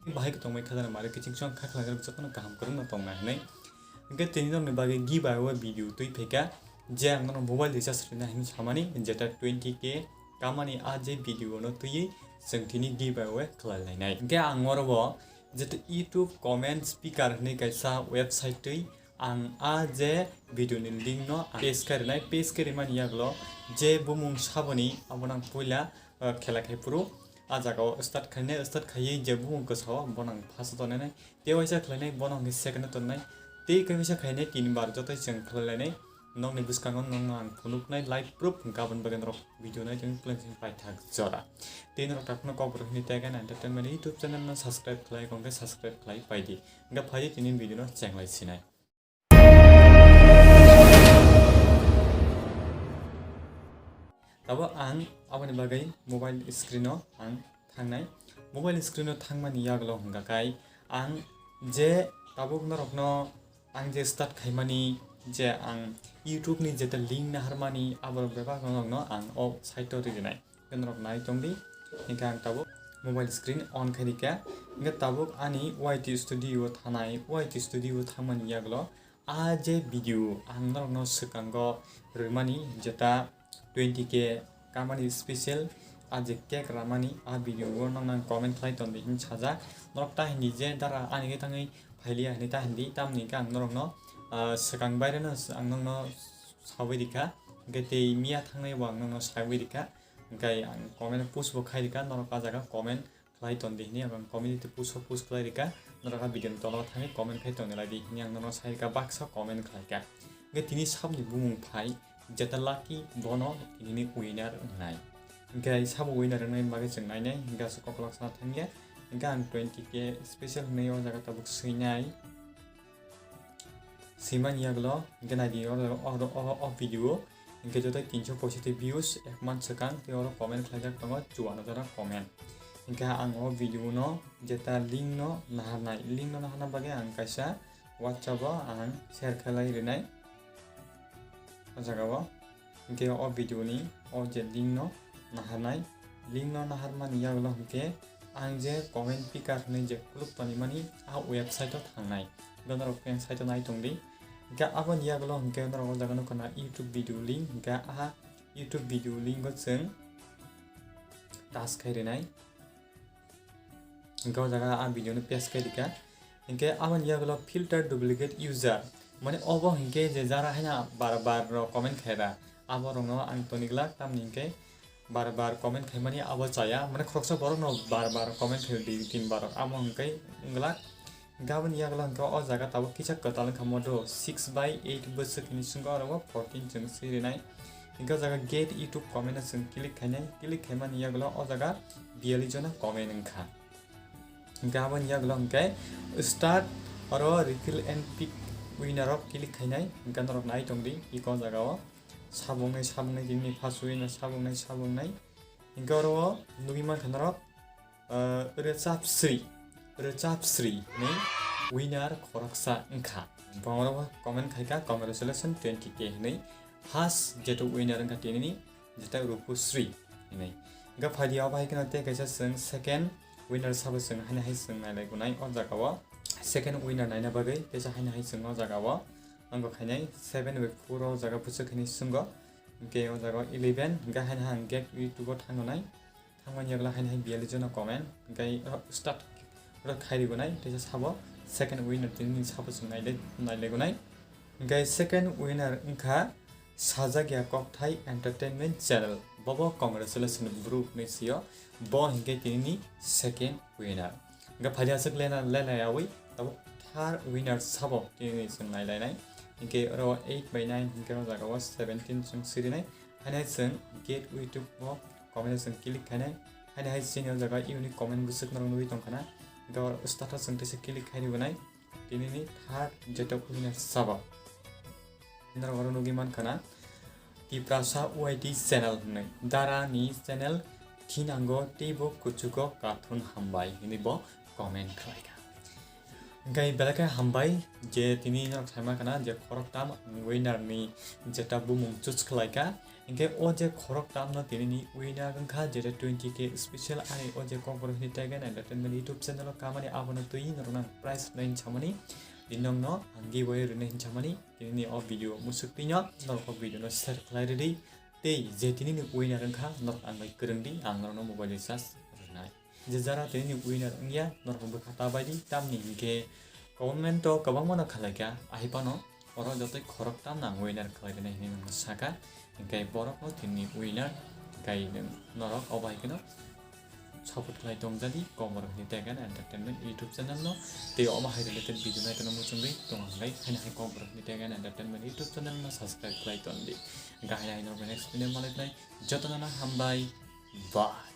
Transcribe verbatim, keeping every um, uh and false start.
Bahai tongmai khajana mare kiching chong kha khlai jotono kaham kwrwngno tongnai hinwi. Hwnkhe tini nokni bagwi giveaway video twi phaikha, je ang nono mobile recharge rwna hinwi samani, jeta twenty K kamani a je video no twiwi chwng tini giveaway khlai lainai. Hwnkhe ang oro bo jeta YouTube comment picker hinwi kaisa website twi ang a je video ni link no paste khe rwnai, paste khe rwmani yagulo je bumung saboni abono ang puila, uh, khela khai phuru a jaga o start khainai, start khaiwi je bumung kwsa o bono ang first o tongnai, tei waisa khlainai bono hwnkhe second o tongnai, tei kaisa khainai tin bar jotoi chwng khlai lainai. Nokni bwskango nokno ang phunuknai live proof hwnkhe aboni bagwi norok video naitongwi kwlwng simi paithak jora. Tei norok takhukno Kokborok hinwi tei Entertainment YouTube channel no subscribe khlai kongkhe subscribe khlai paidi. Hwnkhe phaidi tini video no chenglai sinai. Tabuk ang aboni bagwi mobile screen o ang thangnai. Mobile screen o thangmani yagulo hwnkha khai ang je tabuk norokno ang je start khaimani, je ang YouTube ni jeta link naharmani, aborok bebak norokno ang o site o rinai. Hwnkhe norok nai tongdi. Hwnkhe ang tabuk mobile screen on khairikha. Hwnkhe tabuk ani Y T Studio o thanai, Y T Studio o thangmani yagulo a je video ang norokno swkango rwmani, jeta twenty K kamani special a je cake ramani a video o nokno ang comment khlai tongdi hinwi sajak. Norok ta hindi je dara ani khe thangwi phailiya hinwi ta hindi, tamni hwnkhe ang norokno, ah, swkang baireno ang nokno sawi rikha, hwnkhe tei miya thangnai bo ang nokno sawi rikha, hwnkhe ang comment push bo khai rikha, norok a jaga comment khlai tongdi hinwi ang community push o push khlai rikha, norok a video ni tola o thangwi comment khai tongdi laidi hinwi ang norokno sai rikha, baksa comment khlai kha. Hwnkhe tini saboni bumung phai jeta lucky bono tini winner wngnai. Hwnkhe sabo winner wngnai bagwi chwng nainai, hwnkhe aswk koklak sana thangya. Hwnkhe ang twenty K special hinwi o jaga tabuk swinai. Swimani yagulo hwnkhe naidi o, o, o, o video hwnkhe joto tinso poisoti views ek month swkang tei oro comment khlaijak tongo chuano jora comment. Hwnkhe ang o video no jeta link no naharnai, link no naharna bagwi ang kaisa WhatsApp o ang share khlai rwnai o jaga o. Hwnkhe o video ni o je link no naharnai, link no naharmani yagulo hwnkhe ang je comment picker hinwi je kuluk tonimani a website o thangnai, hwnkhe norok khe site o nai tongdi. Hwnkhe aboni yagulo hwnkhe norok o jaga nukha na YouTube video link, hwnkhe a YouTube video link o chwng touch khai rwnai. Hwnkhe o jaga a video no paste khai rikha. Hwnkhe aboni yagulo filter duplicate user. Mane obo hwnkhe je jara haino bar bar rok comment khaira. Abo rokno ang toni glak tamni hwnkhe bar bar comment khaimani abo chaya. Mane khoroksa borokno bar bar comment khai di tin bar rok. Amo hwnkhe wng glak. Hwnkhe aboni yagulo hwnkhe o jaga tabuk kisa kwtal wngkha modo six by eight bwswk hini swngo oro o fourteen chwng swi rinai. Hwnkhe o jaga get YouTube comment o chwng click khainai, click khaimani yagulo o jaga biyali jona comment wngkha. Hwnkhe aboni yagulo hwnkhe start oro refill and pick winner o click khainai, hwnkhe norok nai tongdi iko o jaga o sabungnai sabungnai tini first winner sabungnai sabungnai. Hwnkhe oro o nugwi mankha norok, ah, rwchap sri, rwchap sri ni winner khoroksa wngkha. Bo oro comment khaikha, "Congratulations twenty K" hinwi. First jeto winner wngkha tinini, jeta Rupu Sri hinwi. Hwnkhe phaidi abo hai kheno tei kaisa chwng second winner sabo chwng haino hai chwng nailai gunai o jaga o. Second winner naina bagwi teisa haino hai chwng o jaga o. Ang bo khainai seven by four o jaga bwswk hinwi chwngo. Hwnkhe o jaga o eleven, hwnkhe haino ang get YouTube o thangnai. Thangmani yagulo haino hai biyali jona comment, hwnkhe oro start oro khai rigunai, teisa sabo second winner tini sabo chwng nailai, nailai gunai. Hwnkhe second winner wngkha Sajakya Kokthai Entertainment Channel, bobo congratulations bro hinwi sio, bo hwnkhe tinini second winner. Hwnkhe phaidi aswk lena, lena yawi, tabuk third winner sabo tinini chwng nailainai. Hwnkhe oro eight by nine, hwnkhe o jaga o seventeen chwng sirinai. Haino hai chwng get YouTube o comment o chwng click khainai. Haino hai chini o jaga unique comment bwswk norok nugwi tongkhana. Hwnkhe oro start o chwng teisa click khai rigunai. Tinini third jeto winner sabo. Norok oro nugwi mankha na Tiprasa Y T channel hinwi. Dara ni channel thinango teibo kuchugo kathun hambai hinwi bo comment khlaikha. Hwnkhe belai khe hambai je tini norok saima khana je khoroktham winner ni jeta bumung choose khlaikha. Hingke o je khorok tamno tinini winner wngkha, jeta twenty K special ani o je Kokborok hini Tag and Entertainment YouTube channel o kamani abono twi norokno ang prize rwnai hinsamani. Tini nokno ang giveaway rwnai hinsamani. Tinini o video musuk twino norok o video no share khlai rwdi. Tei je tinini winner wngkha norok ang bai kwrwngdi, ang norokno mobile recharge rwnai. Je jara tini winner wngya, norok bwkha ta baidi, tamni hinkhe government o kwbangma no khlaikha, ahipano oro jotoi khorok tamno ang winner khlai rwnai hinwi nokno saka, hinkhe borok no tini winner, hinkhe nwng norok obo hai kheno support khlai tongjadi, Kokborok hini Tag and Entertainment YouTube channel no, tei omo hai related video naitokno muchungwi tong ang bai, haino hai Kokborok hini Tag and Entertainment YouTube channel no subscribe khlai tondi, hinkhe haino hai norok next video malai khlai, jotono no hambai, bye.